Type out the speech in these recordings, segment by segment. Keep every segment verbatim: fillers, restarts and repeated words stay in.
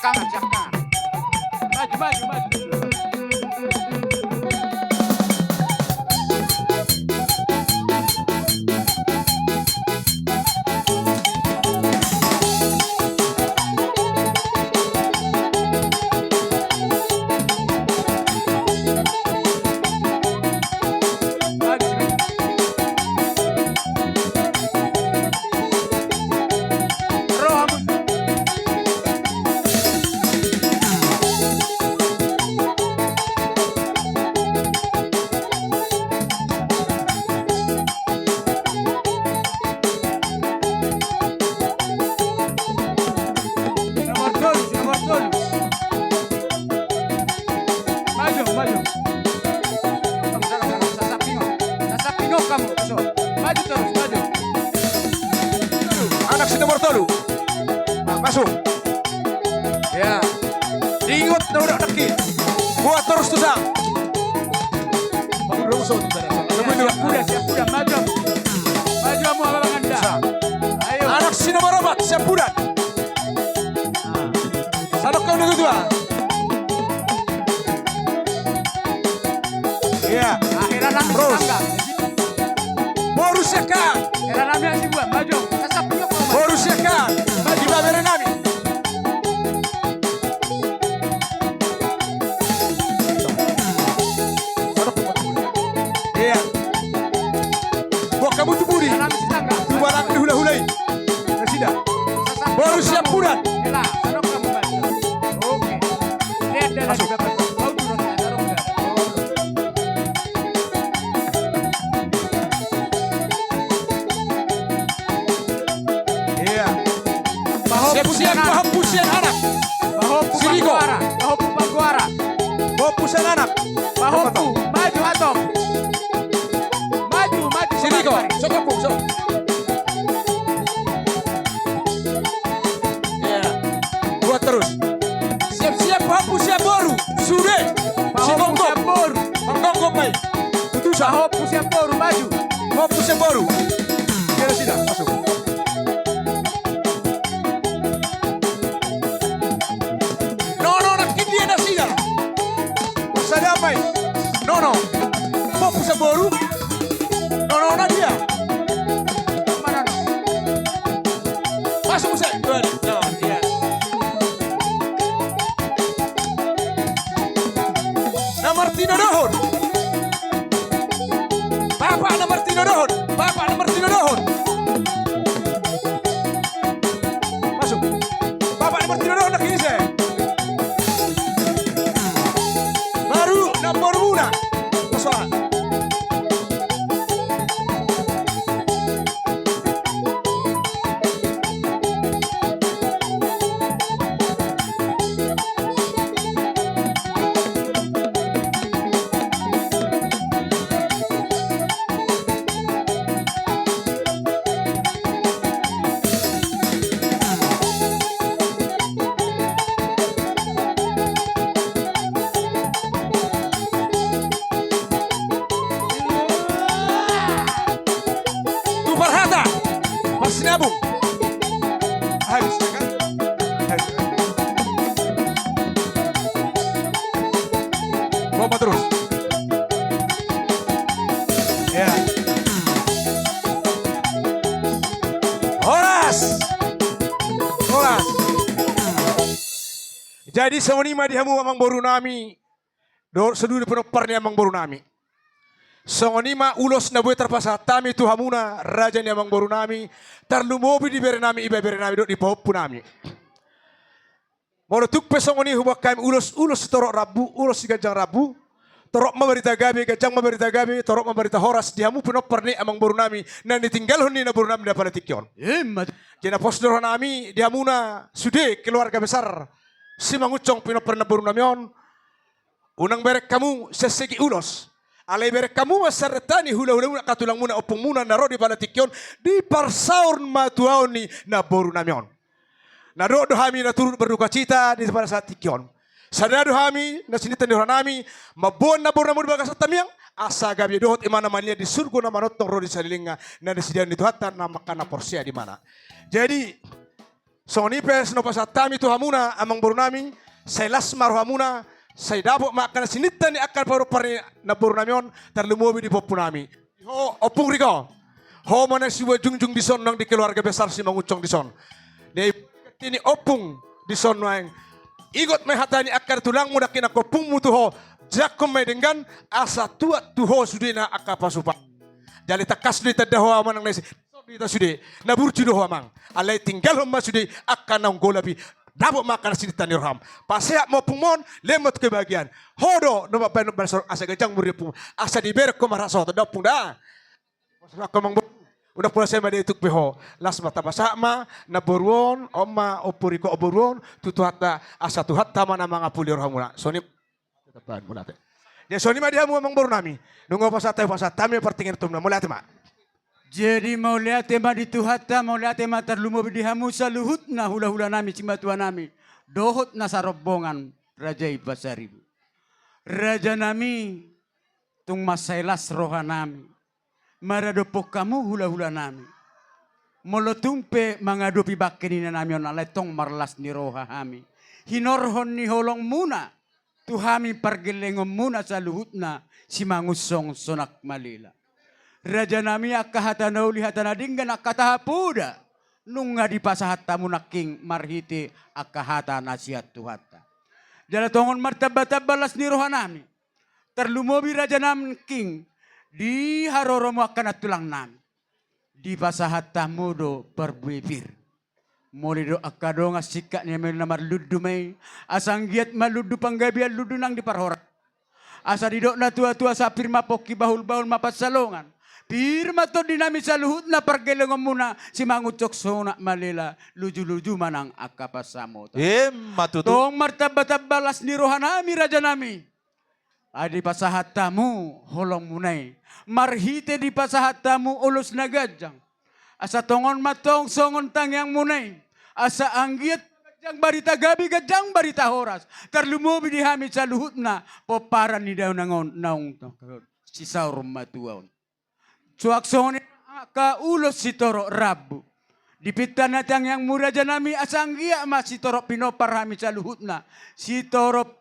Siap tangan, siap tangan. Maju, maju, maju. Nomor tolu, nomor tolu. Maju, maju. Sasampingon. Sasampingon hamu, so. Maju terus, maju. Anak si nomor tolu. Nah, masuk. Ya. Diingot na udah nangkin. Buat terus tuh, Sang. Siap, siap, siap, siap. Maju. Maju, hamu, abang anda. Ayo. Anak si nomor opat, siap bulan. Sadok kau dulu dua. Iya. Terus. Boru siakan. Boru siakan. Ibebere nami. Iya. Buat kamu tu budi. Tu barang di hula-hula i. Nasida. Boru siap bulan. Masuk. Iya. Siap-siap pahompu sian anak. Pahompu Siriko. Panggoara. Pahompu Panggoara. Pahompu sian anak. Pahompu. Maju, Hatom. Maju, maju. Siriko. Sok, sok, sok. Iya. Buat terus. Siap-siap pahompu sian boru. Sude. Pahompu sian boru. Panggonggong mai. Tutusan. Pahompu sian boru, maju. Pahompu sian boru. Dia sida, masuk. Nono, nangkin dia nasida. Sada mai. Nono. Pahompu sian boru. Nono, na dia. Masuk, Use. Tuan. Tuan, iya. Na martinodohon. Bapak na martinodohon. Bapak na martinodohon. Masuk. Bapak na martinodohon, nangkin ise. Baru na boru muna. Masuk. Tu parhata parsinabung. Habis, ya kan? Habis. Lompat terus. Ya. Horas. Horas. Jadi songon i ma di hamu amangboru nami, dohot sude pinompar ni amangboru nami. Songon i ma ulos na boi tarpasahat hami tu hamuna raja ni amangboru nami, tarlumobi di bere nami, ibebere nami dohot di pahompu nami. Molo tung pe songon i huboan hami ulos, ulos sitorop rambu, ulos siganjang rambu, torop ma barita gabe, ganjang ma barita gabe, torop ma barita horas di hamu pinompar ni amangboru nami na nitinggalhon ni namboru nami na pala tingki on. Ima tutu. Jadi na pos do roha nami di hamuna sude keluarga besar Simangunsong pinompar ni namboru nami on, unang bereng hamu sian segi ulos. Alai bereng hamu ma sian renta ni hulahula muna, angka tulang muna, ompung muna na ro di pala tingki on, di parsaurmatuaon ni namboru nami on. Na dohot do hami na turut berdukacita di pada saat tingki on. Sada do hami na sininta ni roha nami, mamboan namboru nami on di bagasan tangiang, asa gabe dohot imana mania di surgo na manongtong ro di salelengna, na disediaon ni Tuhanta na angka na porsea di imana. Jadi, Songon i pe so hupasahat hami tu hamuna amangboru nami, sai las ma rohamuna, sai dapot ma angka na sininta ni angka parumpar ni namboru nami on, tarlumobi di ompu nami. Ho ompung Riko, ho ma naeng sibuat jungjung dison nang di keluarga besar Simangunsong dison. Di, di ompung dison nuaeng, ingot ma hata ni angka tulangmu, nangkin angka ompungmu tu ho, jangkon ma i denggan, asa tuat tu ho sudena angka pasupasu. Jala tangkas do ditanda ho amang nang na ise, dison do hita sude, na burju do ho amang. Alai tinggalhon ma sude angka naung golap i, dapot ma angka na sininta ni roham. Pasehat ma ompungmon, lehon ma tu kebahagiaan. Ho do na mambahen balas asa ganjang umur ni ompung, asa dibereng ho marhasohotan da ompung da. Pasahat amangboru, unang pola sai mada ituk pe ho. Las ma, tapasahat ma namboru on, on ma ompu Riko boru on, tu Tuhanta, asa Tuhanta ma na mangapuli rohamuna. Songon i. Jadi songon i ma di hamu amangboru nami. Nunga hupasahat, hupasahat hami partingkian tu hamuna, mauliate ma. Jadi mauliate ma di Tuhanta, mauliate ma tarlumobi di hamu saluhutna hulahula nami, simatua nami, dohot na sarombongan raja i Pasaribu. Raja nami, tung mansai las roha nami maradophon hamu hulahula nami. Molo tung pe mangadopi bangke ni inanami on, alai tong marlas ni roha hami hinorhon ni holongmuna tu hami pargellengonmuna saluhutna Simangunsong Sonak Malela. Raja nami, angka hata na uli, hata na denggan, angka tahapoda nunga dipasahat hamu nangkin marhite angka hata na sian Tuhanta. Jala tongon martambatamba las ni roha nami. Tarlumobi raja nangkin di haroromu angka nantulang nami. Dipasahat hamu do parbue pir. Molo didok angka dongan, singkat ni hami na marlundu ma i, asa anggiat ma lundu panggabean, lundu nang di parhorasan. Asa didok na tuatua, asa pir ma pongki, bahulbahul ma pansalongan. Pir ma tondi nami saluhutna pargellengonmuna Simangunsong Sonak Malela, lujuluju ma nang angka pansamotan. Emma tutu. Tong martambatamba las ni roha nami raja nami. Ai dipasahat hamu holongmuna i, marhite dipasahat hamu ulos na ganjang. Asa tongon ma tong songon tangiangmuna i, asa anggiat ganjang barita gabe, ganjang barita horas, tarlumobi di hami saluhutna pomparan ni dainang on naung tong sisaur matua on. Suang songon i angka ulos sitorop rambu. Dipinta na tangiangmu raja nami, asa anggiat ma sitorop pinompar hami saluhutna, sitorop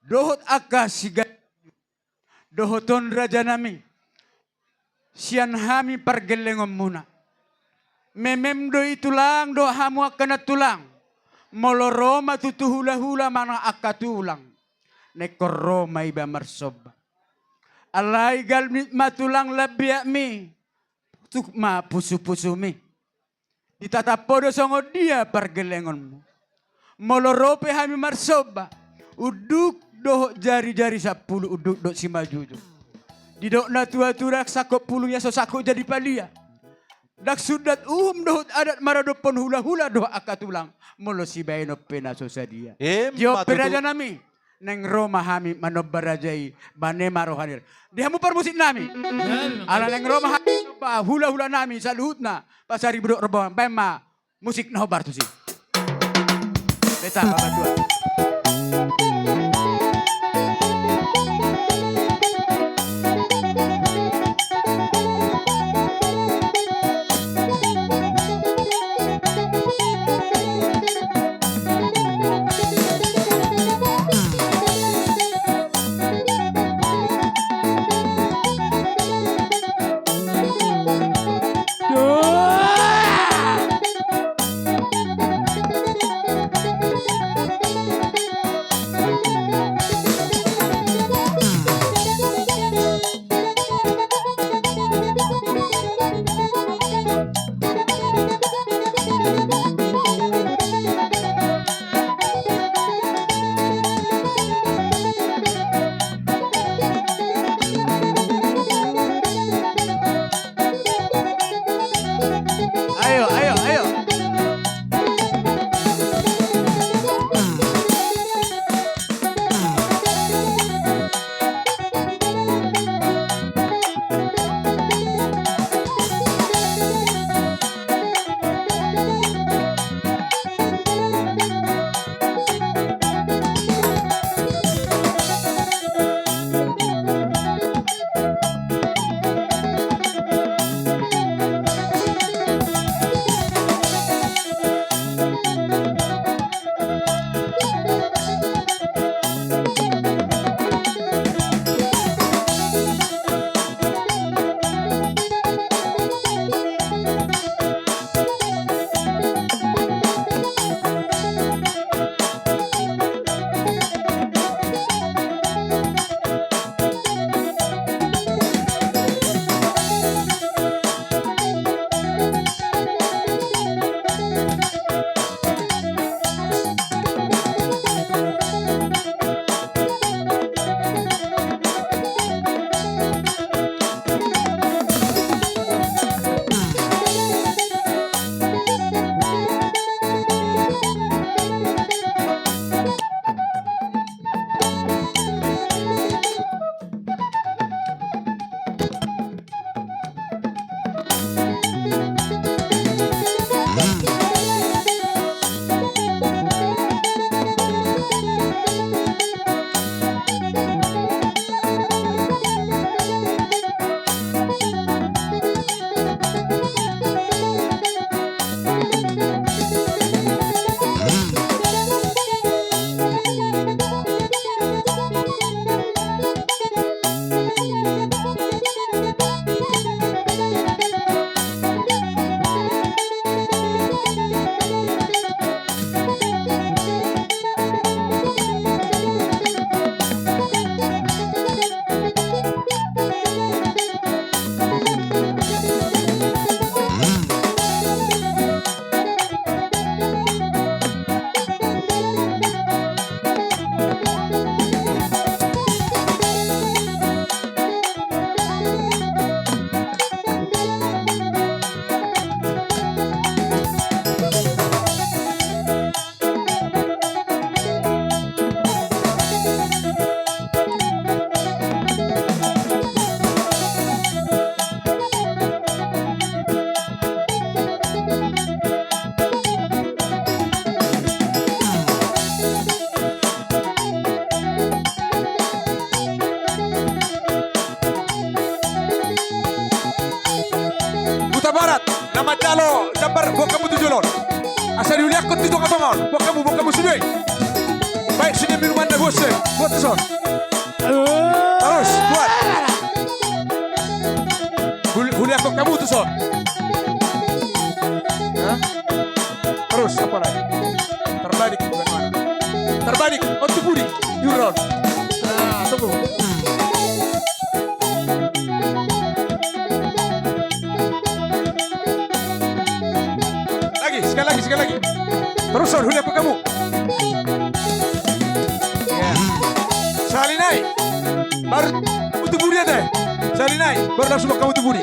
dohot angka siga-, dohot on raja nami, sian hami pargellengonmuna. Memem do i tulang dohot hamu angka nantulang. Molo ro ma tutu hulahula manang angka tulang, na ingkon ro ma iba marsomba. Alai ganup ma tulang lambeakmi, tuk ma pusupusumi. Ditatap ho do songon dia pargellengonmu. Molo ro pe hami marsomba, unduk dohot jarijari sampulu unduk dohot simanjujung. Didok na tuatua, ndang sangkot pulung ia so sangkot jadi palia. Ndang sundat uhum dohot adat maradophon hulahula dohot angka tulang, molo sibahenon pe na so sadia. Emma tutu. Jop pe raja nami, naeng ro ma hami manomba raja i, bane ma roha ni raja. Di hamu parmusik nami. Ala naeng ro ma hami manomba hulahula nami saluhutna Pasaribu dohot rombongan, baen ma musik na hombar tusi. Beta, bapak tua. Hutabarat, na manjalo jambar, boan hamu tu jolo on. Asa diuliakkon tu tongatonga on. Boan hamu, boan hamu sude. Baen sude minumanna, boan sude. Boan tuson. Torus, boan. Hul-, uliakkon hamu tuson. Hah? Torus, apa lagi? Terbalik, bukan mana? Terbalik, on tu pudi. Iuron. Ah, tunggu. Lagi, sekali lagi, sekali lagi. Torus, Sol, uliakkon hamu. Ya. Sahali nai. Baru hamu tu pudi ate. Sahali nai, baru langsung hamu tu pudi.